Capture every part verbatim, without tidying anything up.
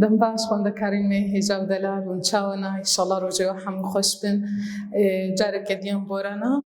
Dem baş xwendekarên me hêja û delal hûn çawa ne? Înşallah rojê we hemû xweş bin. Ê, careke diyan borana.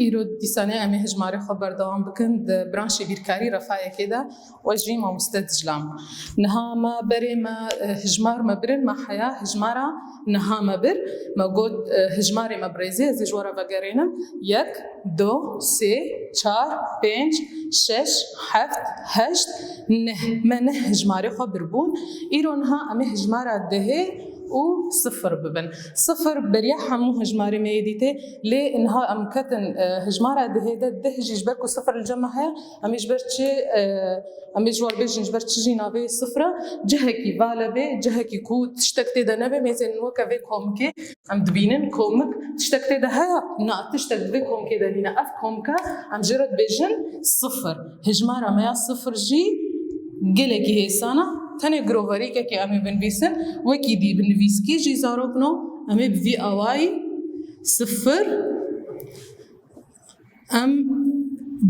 Îro dîsanê em ê hejmarê xwe berdewam bikin di branşê bîrkarî refayekê de we jî mamoste Dijla me. Niha me berê me, e, hejmar me birin, me heya hejmara niha me bir. Me got, e, hejmarê me bi rêzê, ez ê ji we re vegerînim. Yek, du, sê, çar, pênc, şeş, heft, heşt, neh. Me neh hejmarê xwe birbûn. Îro niha em ê hejmara dehê û sifir bibin. Sifir beriya hemû hejmarê me yê dîtê, lê niha em ketin, e, hejmara dehê de deh jî ji ber ku sifir li cem me heye, em ê ji ber çi, e, em ê ji wan bêjin ji ber çi jî navê sifir e, cihekî vala bê, cihekî ku tiştek tê de nebe, mêzên weke vê komikê em dibînin, komik tiştek tê de heye, na tiştek di vê komikê de nîne. Ev komike em jê re dibêjin sifir. Hejmara me ya sifir jî gelekî hêsan e. Tenê giroverîkekê em ê binivîsin. Wekî dî bi nivîskî jî zarokno, em ê bi vî awayî sifir em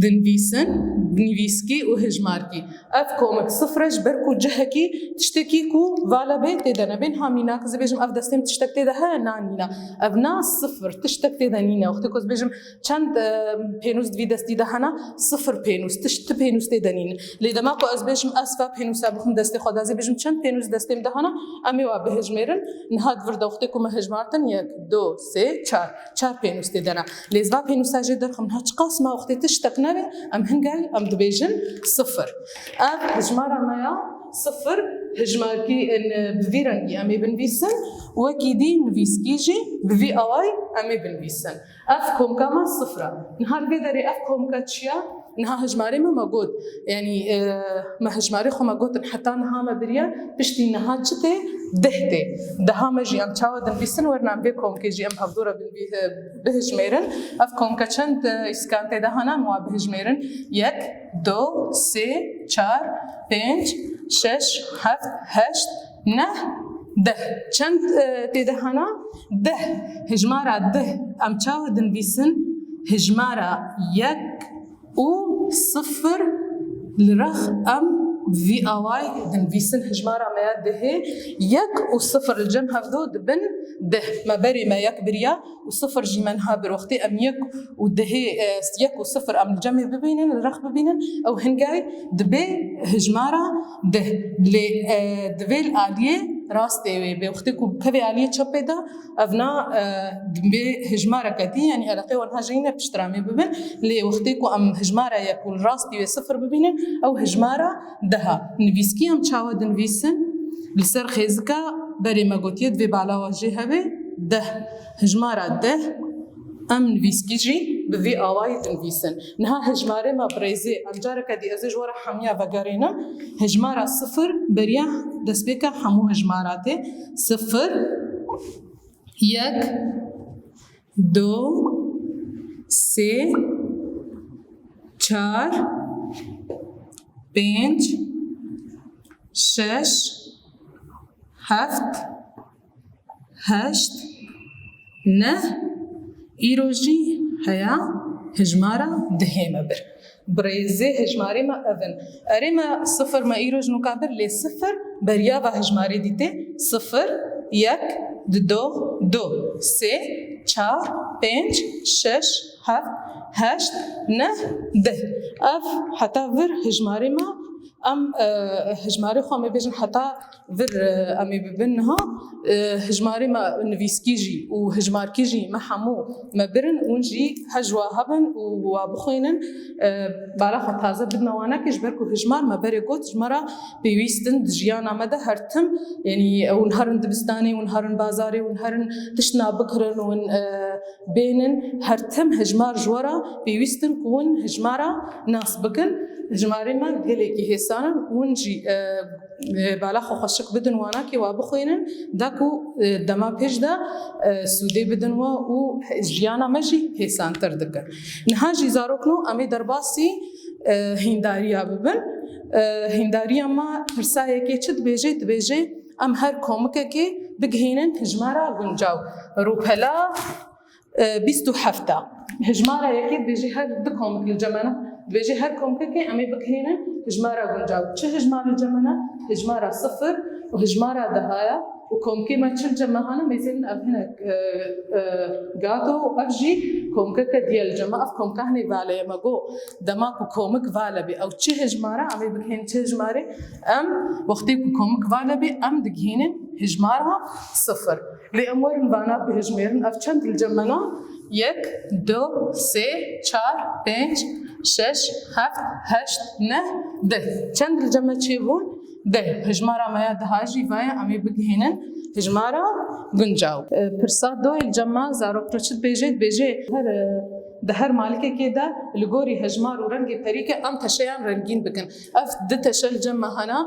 dinivîsin, nivîskî û hejmarkî. Ev komik sifir e ji ber ku cihekî tiştekî ku vala bê tê de nebe. Niha mînak ez ê bêjim ev destê min tiştek tê de heye, na nîne. Ev na sifir tiştek tê de nîne. Wextê ku ez bêjim çend, e, pênûs di vî destî de hene, sifir pênûs, tişt, ti pênûs tê de nîne. Lê dema ku ez bêjim ez va pênûsa bixim destê xwe de, ez ê bêjim çend pênûs destê min de hene, em ê wa bihejmêrin. Niha di vir de wextê ku me hejmartin, yek, du, sê, çar. Çar pênûs tê de ne. Lê ez va pênûsa jê derxim, niha çiqas ma wextê tiştek nebe, em hingay em dibêjin sifir. Ev hejmara me ya sifir, hejmarkî, in, bi vî rengî em ê binivîsin, wekî dî nivîskî jî bi vî awayî em ê binivîsin. Ev komka me sifir e. Niha li vê derê ev komka çi ye? Niha hejmarê me, me got, yanî, e, me hejmarê xwe me gotin, heta niha me biriye, piştî niha çi tê? Deh tê. Deha me jî em çawa dinivîsin, werin em vê komkê jî em hevdû re binivî-, e, bihijmêrin. Ev komke çend, e, îskan tê de hene, em wa bihijmêrin. Yek, du, sê, çar, pênc, şeş, heft, heşt, neh, deh. Çend, e, tê de hene? Deh. Hijmara deh em çawa dinivîsin? Hijmara yek û sifir li rex em vî awayî dinivîsin. Hijmara me ya dehê yek û sifir li cem hevdû dibin deh. Me berê me yek biriya û sifir jî me niha bir. Wextê em yek û dehê, e, yek û sifir em li cemê bibînin, li rex bibînin, ew hingay dibe hijmara deh. Lê, e, divê li aliyê rastê wê bê. Wextê ku kevê aliyê çepê de, ev na, e, dibe hijmareke dî, yanî eleqê wan ha jî ne piştre em ê bibin. Lê wextê ku em hijmara yek û li rastî wê sifir bibînin, ew hijmara deh e. Nivîskî em çawa dinivîsin? Li ser xêzika berê me gotiye, divê bala wan jê hebe deh. Hijmara deh, em nivîskî jî bi vî awayî dinivîsin. Niha hijmarê me bi rêzê, em careke dî ez ê ji we re hemiya vegerînim. Hijmara sifir beriya destpêka hemû hijmara tê. Sifir, yek, du, sê, çar, pênc, şeş, heft, heşt, neh, îro jî heya hijmara dehê me bir. Bi rêzê hijmarê me ev in. Erê me sifir me îro ji nûka bir, lê sifir beriya va hijmarê dîtê. Sifir, yek, du, du, sê, çar, pênc, şeş, heft, heşt, neh, deh. Ev heta vir hijmarê me. Em, e, hijmarê xwe em ê bêjin heta vir, e, em ê bibin niha, e, hijmarê me nivîskî jî û hijmarkî jî me hemû me birin, hûn jî hej wa hebin û wa bixwînin. E, bala xwe taze bidine wanekê, ji ber ku hijmar me berê got, ji me re pêwîst in di jiyana me de her tim, yanî hûn herin dibistanê, hûn herin bazarê, hûn herin tiştna bikirin, hûn, e, bênin, her tim hijmar ji we re pêwîst in ku hûn hijmara nas bikin. Hijmarê me gelekî hêsan in, hûn jî, e, e, bala xwe xweşik bidin wanakê wa bixwînin, da ku, e, dema pêş de, e, sûdê bidin we û jiyana me jî hêsantir dikin. Niha jî zarokno em ê derbasî, e, hîndariya bibin. E, hîndariya me pirsa yekê çi dibêje? Dibêje, em her komikekê bigihînin hijmara guncaw. Rûpela, e, bîst û heft e. Hijmara yekê dibêje her du komik li cem me ne. Dibêje her komikekê em ê bigihînin hijmara guncaw. Çi hijmar li cem me ne? Hijmara sifir, Hijmara dehaya û komkê me çil cem me hane, mêzênin ev hinek, e, e, gato û ev jî komkeke diye li cem me. Ev komka hinê valeye me got, dema ku komik vale bê, ew çi hijmara, em ê bigihên çi hijmarê? Em wextê ku komik vale bê, em digihînin hijmara sifir. Lê em werin vana bihijmêrin, ev çend li cem me ne? Yek, du, sê, çar, pênc, şeş, heft, heşt, neh, deh. Çend li cem me çêbûn? Deh. Hijmara me ya deha jî vaya, em ê bigihînin hijmara guncaw. E, pirsa doyê li cem me zarok re çi dibêje? Dibêje her, e, di her malikekê de li gorî hejmar û rengê perîke em teşeyan rengîn bikin. Ev di teşe li cem me hene,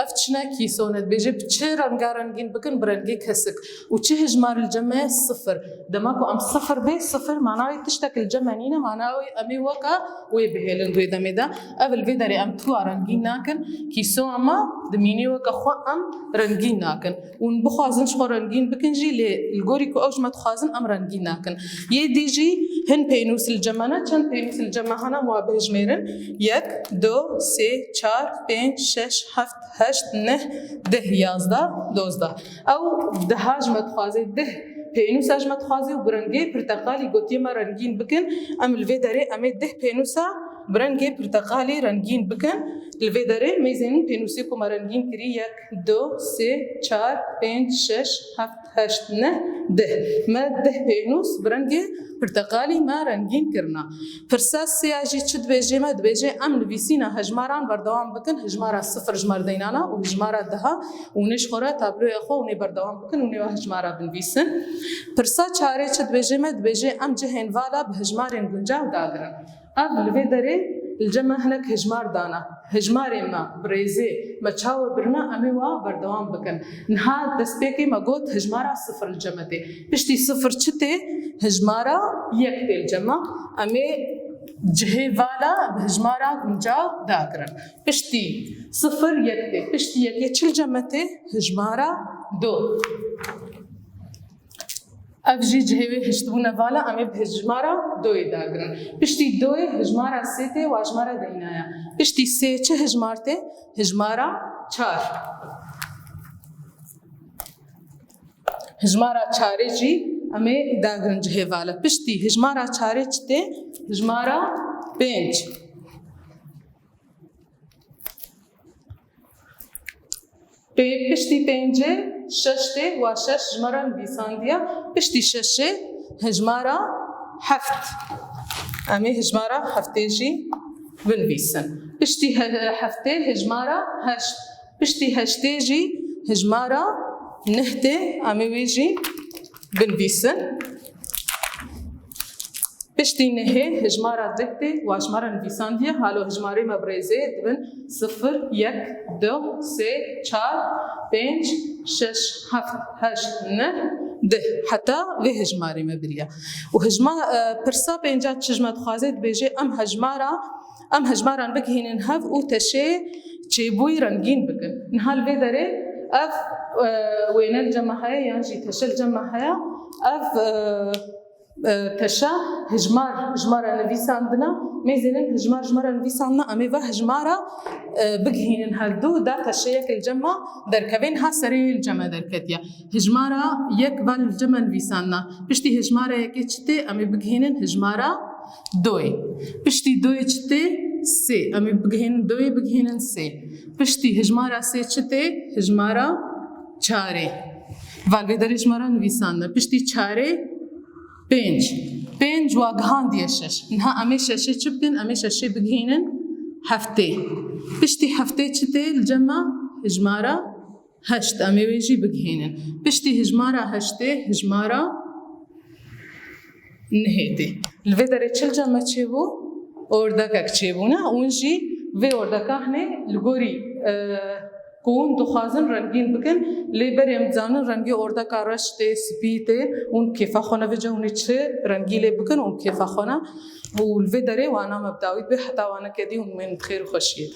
ev çi ne kîso ne, dibêje bi çi renga rengîn bikin, bi rengê kesik. Û çi hejmar li cem me ye? Sifir. Dema ku em sifir bê, sifir manayê tiştek li cem me nîne, manayê em ê weke wê bihêlin di wê demê de. Ev li vê derê em tu wa rengîn nakin, kîsoya me dimînî weke xwe, em rengîn nakin. Hûn bixwazin ji xwe rengîn bikin jî, lê li gorî ku ew ji me dixwazin, em rengîn nakin. Yê dî jî hin pênûs li cem me ne, çend pênûs li cem me hene, em wa bihijmêrin. Yek, du, sê, çar, pênc, şeş, heft, heşt, neh, deh, yazdeh, dozdeh. Ew deha ji me dixwaze, deh pênûsa ji me dixwaze û bi rengê pirteqalî gotiye me rengîn bikin. Em li vê derê em ê deh pênûsa bi rengê pirteqalî rengîn bikin. Li vê derê mêzên pênûsê ku me rengîn kirî, yek, du, sê, çar, pênc, şeş, heft, heşt, neh, deh. Me deh pênûs bi rengê pirteqalî me rengîn kirina. Pirsa sêya jî çi dibêje me? Dibêje em nivîsîna hejmaran berdewam bikin, hejmara sifir ji me re deynana û hejmara deha, û hûn ê ji xwe re tabloya xwe hûn ê berdewam bikin, hûn ê wa hejmara binivîsin. Pirsa çarê çi dibêje me? Dibêje em cihên vala bi hejmarên guncaw dagirin. Ev li vê derê li cem me hinek hejmar dana. Hejmarê me bi rêzê me çawa birina, em ê wa berdewam bikin. Niha destpêkê me got hejmara sifir li cem me tê. Piştî sifir çi tê? Hejmara yek tê li cem me. Em ê cihê vala bi hejmara guncaw dagirin. Piştî sifir yek tê. Piştî yekê çi li cem me tê? Hejmara du. Ev jî cihê wê hiştibûne vala, em ê bi hijmara doyê dagirin. Piştî doyê hijmara sê tê, wa ji me re deynaya. Piştî sê çi hijmar tê? Hijmara çar. Hijmara çarê jî em ê dagirin cihê vala. Piştî hijmara çarê çi tê? Hijmara pênc. Pê-, piştî pêncê şeş tê, wa şeş ji me re nivîsandiye. Piştî şeşê hejmara heft. Em ê hejmara heftê jî binivîsin. Piştî he-, heftê hejmara heşt. Piştî heştê jî hejmara neh tê. Em ê wê jî binivîsin. Piştî nehê hejmara deh tê, wa ji me re nivîsandiye. Halo hejmarê me bi rêzê dibin sifir, yek, du, sê, çar, pênc, şeş, heft, heşt, neh, deh. Heta vê hejmarê me biriye. Û hejma-, e, pirsa pênca çi ji me dixwaze, dibêje em hejmara, em hejmaran bigihînin hev û teşê çêbûyî rengîn bikin. Niha li vê derê ev, e, wêne li cem me heye yan jî teşe li cem me heye. Ev, e, e, teşa hejmar ji me re nivîsandina, mêzênin hejmar ji me re nivîsandina, em ê va hejmara, e, bigihînin her du, da teşeyek li cem me derkeve, niha serê wê li cem me derketiye. Hejmara yek va li cem me nivîsandina. Piştî hejmara yekê çi tê? Em ê bigihînin hejmara doyê. Piştî doyê çi tê? Sê. Em ê bigihînin doyê, bigihînin sê. Piştî hejmara sê çi tê? Hejmara çarê. Va li vê derê ji me re nivîsandine. Piştî çarê pênc. Pênc wa gihandiye şeş. Niha em ê şeşê çi bikin? Em ê şeşê bigihînin heftê. Piştî heftê çi tê li cem me? Hejmara heşt. Em ê wê jî bigihînin. Piştî hejmara heştê, hejmara nehê tê. Li vê derê çi li cem me çêbû? Ordekek çêbûne. Hûn jî vê ordeka hinê li gorî, e, ku hûn dixwazin rengîn bikin, lê berê em dizanin rengê ordeka reş tê, spî tê, hûn kêfa xwe ne vêca hûn ê çi rengî lê bikin, hûn kêfa xwe ne. Û li vê derê wana me bi dawî dibe, heta waneke dî hûn bên bi xêr û xweşiyê de.